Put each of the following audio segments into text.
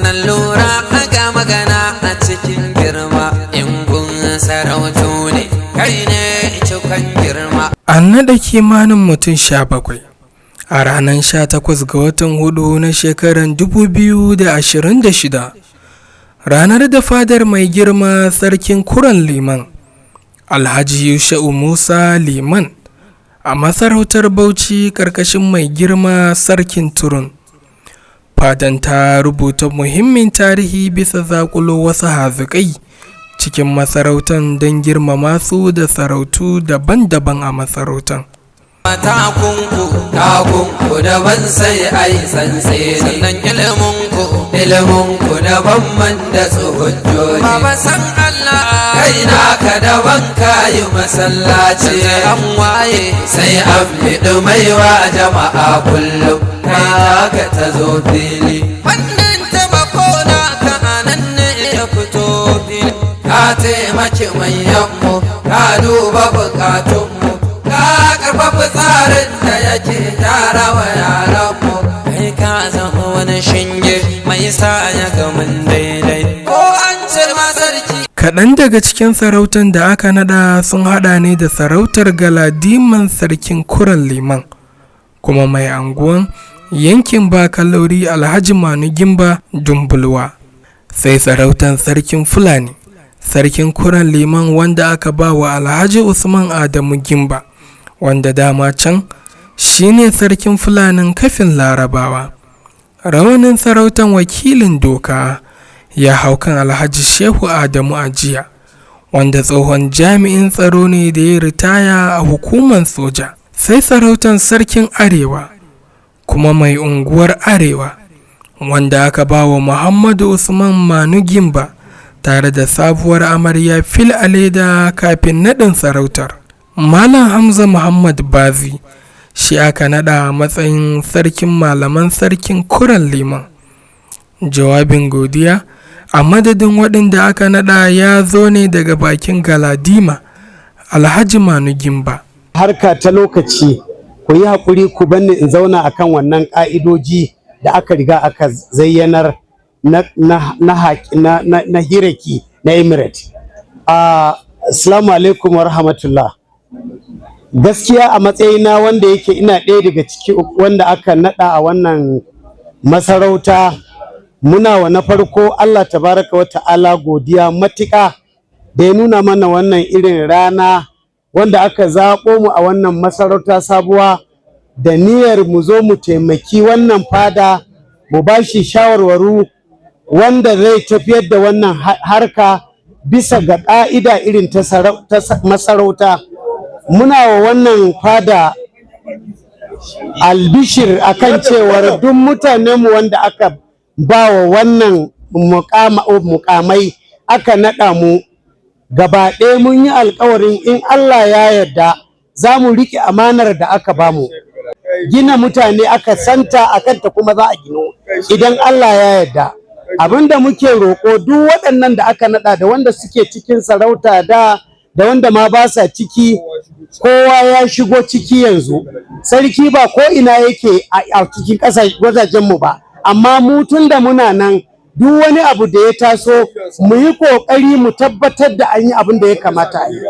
Sannan lura ga magana a cikin girma, in gun sarautu ne, kai ne cikon girma. An naɗa kimanin mutum 17 a ranar 18 ga watan hudu na shekarar 2026, ranar da fadar mai girma Sarkin Kuran Liman, Alhaji Yusha'u Musa Liman, a masarautar Bauchi karkashin mai girma Sarkin Turun. Fadan ta rubuta muhimmin tarihi bisa zakulo wasu hazikai cikin masarautar don girmama su da sarautu daban-daban a masarautar. Takunku, takunku daban, sai ai sanse. Sannan iliminku, iliminku daban, man da tsohon. Baba san Allah, kai naka daban, kayi masallaci. An waye sai an fiɗi maiwa jama'a kullum, kai naka ta zo fili. Wannan taimako naka anan ne ya fito fili. Ka taimaki manyanmu, ka duba bukatunmu, ka karfafa tsarin da yake gyara wa yaranmu. Kai ka zama wani shinge mai sa ya gamin daidai, ko an ce masarki. Kaɗan daga cikin sarautar da aka naɗa sun haɗa ne da sarautar Galadiman Sarkin Kuran Liman, kuma mai anguwan yankin Bakalori, Alhaji Manu Gimba Dumbulwa. Sai sarautar Sarkin Fulani, Sarkin Kuran Liman, wanda aka ba wa Alhaji Usman Adamu Gimba, wanda dama can shine Sarkin Fulanin Kafin Larabawa. Rawanin sarautar wakilin doka ya hau kan Alhaji Shehu Adamu Ajiya, wanda tsohon jami'in tsaro ne da ya ritaya a hukumar soja. Sai sarautar Sarkin Arewa, kuma mai unguwar Arewa, wanda aka ba wa Muhammadu Usman Manu Gimba tare da sabuwar amarya fil aleda kafin naɗin sarautar. Malam Hamza Muhammad Bazi shi aka naɗa a matsayin Sarkin Malaman Sarkin Kuran Liman. Jawabin godiya a madadin waɗanda aka naɗa ya zo ne daga bakin Galadima Alhaji Manu Gimba. Harka ta lokaci, ku yi haƙuri ku banni in zauna akan wannan ƙa'idoji da aka riga aka zayyanar na hierarchy na emirate. Assalamu alaikum wa rahmatullah. Gaskiya, a matsayina wanda yake ina ɗaya daga ciki wanda aka naɗa a wannan masarauta, muna wa na farko Allah tabaraka wa ta'ala godiya matuƙa da ya nuna mana wannan irin rana wanda aka zaɓo mu a wannan masarauta sabuwa, da niyyar mu zo mu taimaki wannan fada, mu ba shi shawarwaru wanda zai tafiyar da wannan harka bisa ga ƙa'ida irin ta masarauta. Muna wa wannan fada albishir akan cewar duk mutanenmu wanda aka ba wa wannan mukamai, aka naɗa mu gaba ɗaya, mun yi alkawarin in Allah ya yarda za mu riƙe amanar da aka bamu. Gina mutane aka santa a kanta, kuma za a gino idan Allah ya yarda. Abinda muke roƙo, duk waɗannan da aka naɗa, da wanda suke cikin sarauta da wanda ma ba sa ciki, kowa ya shigo ciki yanzu. Sarki ba ko ina yake a cikin ƙasashen mu ba, amma mu tun da muna nan, duk wani abu da ya taso mu yi ƙoƙari mu tabbatar da an yi abin da ya kamata a yi.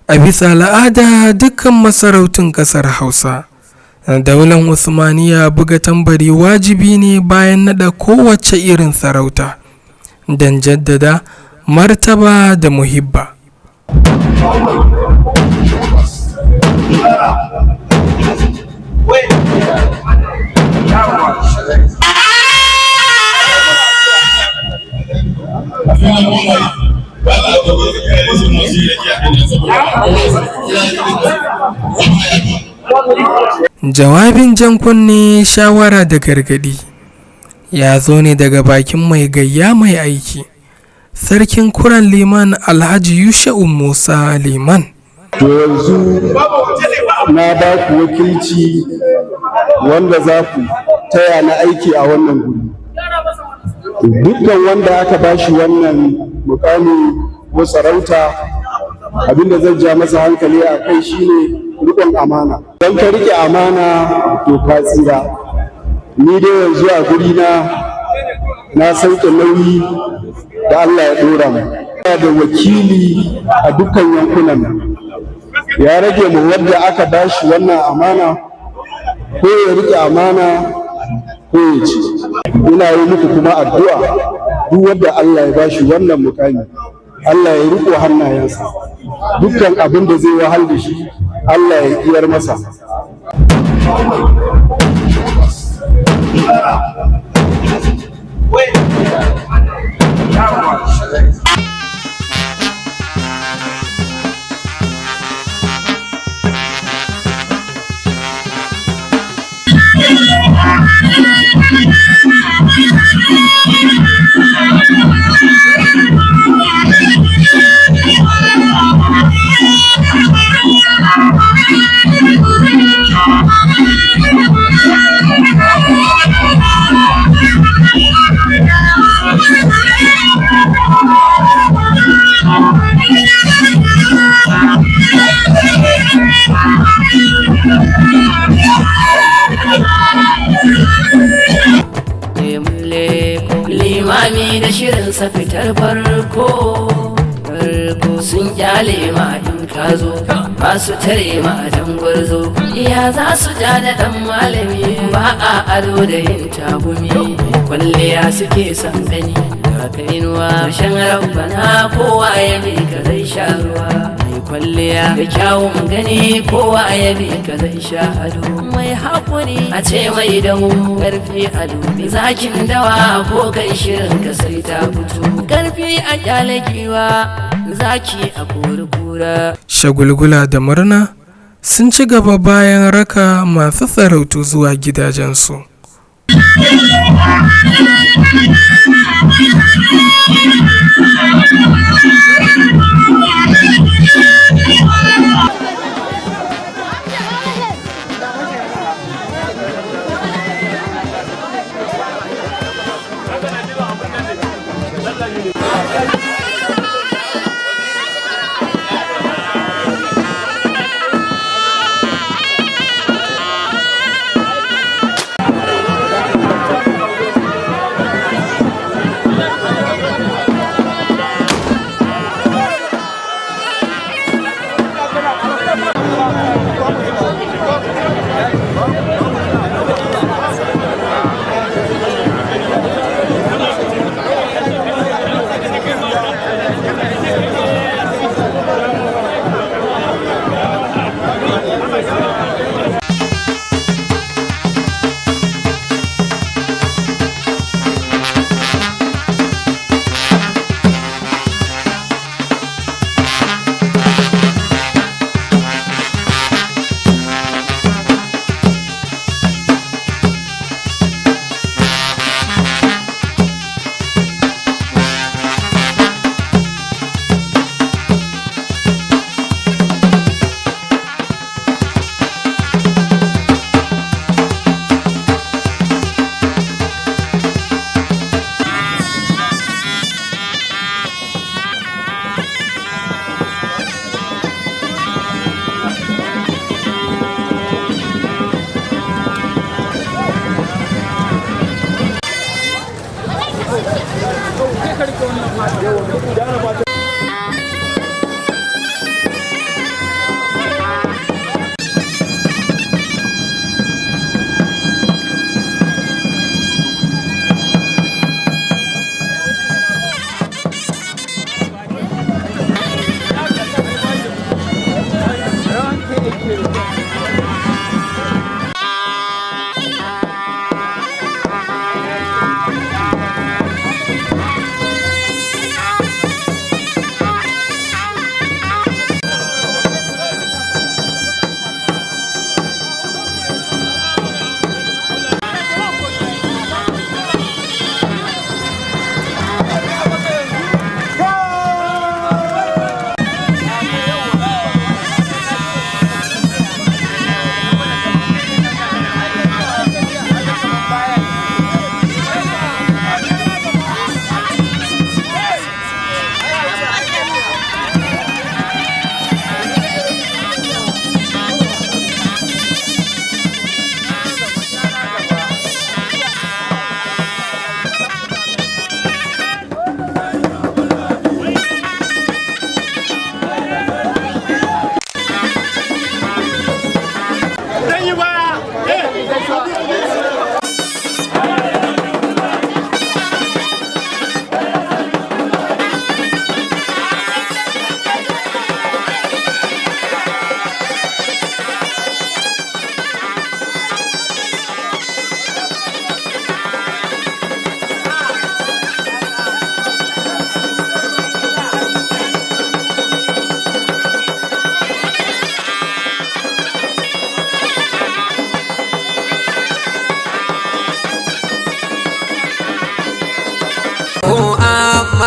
A bisa al'ada dukkan masarautun ƙasar Hausa, daular Usmaniya, buga tambari wajibi ne bayan naɗa kowace irin sarauta don jaddada martaba da muhibba. Jawabin jan kunne, shawara da gargaɗi ya zo ne daga bakin mai gayya mai aiki, Sarkin Kuran Liman, Alhaji Yusha'u Musa Liman. To, yanzu na ba ku wakilci wanda za ku taya na aiki a wannan guri. Dukkan wanda aka ba shi wannan mukami ko sarauta, abinda zan ja masa hankali a kai shine riƙon amana. Don ka riƙe amana, to ka tsira. Ni dai yanzu a guri na, na sauke nauyi da Allah ya ɗora mu. Da wakili a dukkan yankunan nan. Ya rage mu wadda aka bashi wannan amana, ko ya riƙe amana ko ya ci. Ina yi muku kuma addu'a, duk wanda Allah ya bashi wannan mukami, Allah ya riko hannayensa. Dukkan abin da zai wahal da shi, Allah ya iyar masa. Limami da shirinsa fitar farko farko, sun kyale ma in ka zo, ba su tare ma dan gwarzo. Iya za su ja da dan malami? Ba a ado da yin tagumi. Mai kwalliya suke son gani, ga kainuwa shan rabbana, kowa ya bi ka zai sha ruwa. Mai kwalliya da kyawun gani, kowa ya bi ka zai sha ado. Mai haƙuri a ce mai damu, ƙarfi a dubi zakin dawa, ko kai shirin ka sai ta fito. Ƙarfi a kyale giwa, zaki a kori kura. Shagulgula da murna sun ci gaba bayan raka masu sarautu zuwa gidajensu.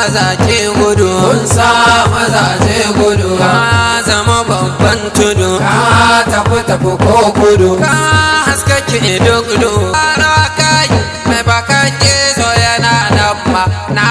mazaje gudu, kun sa mazaje gudu. Ka zama babban tudu, ka tafi tafi ko kudu, ka haskake duk du. Kai mai bakan gizo yana nan ma, na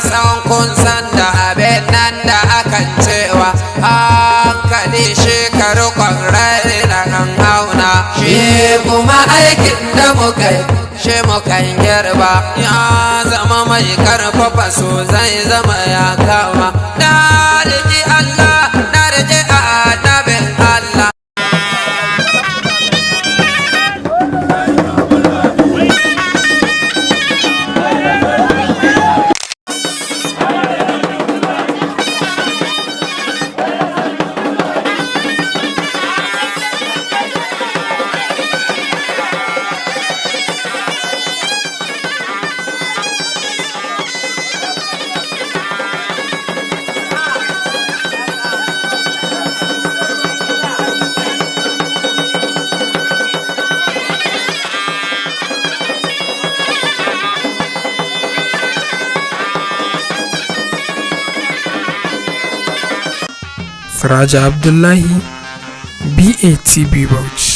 san kun san da abin nan da akan cewa hankali shekaru rai da kan auna. Shi kuma aikin da muka yi shi mukan girba, ya zama mai karfafa so zai zama ya kama. Na riƙi Allah, na riƙi annabin Allah. Siraja Abdullahi, BATB Bauchi.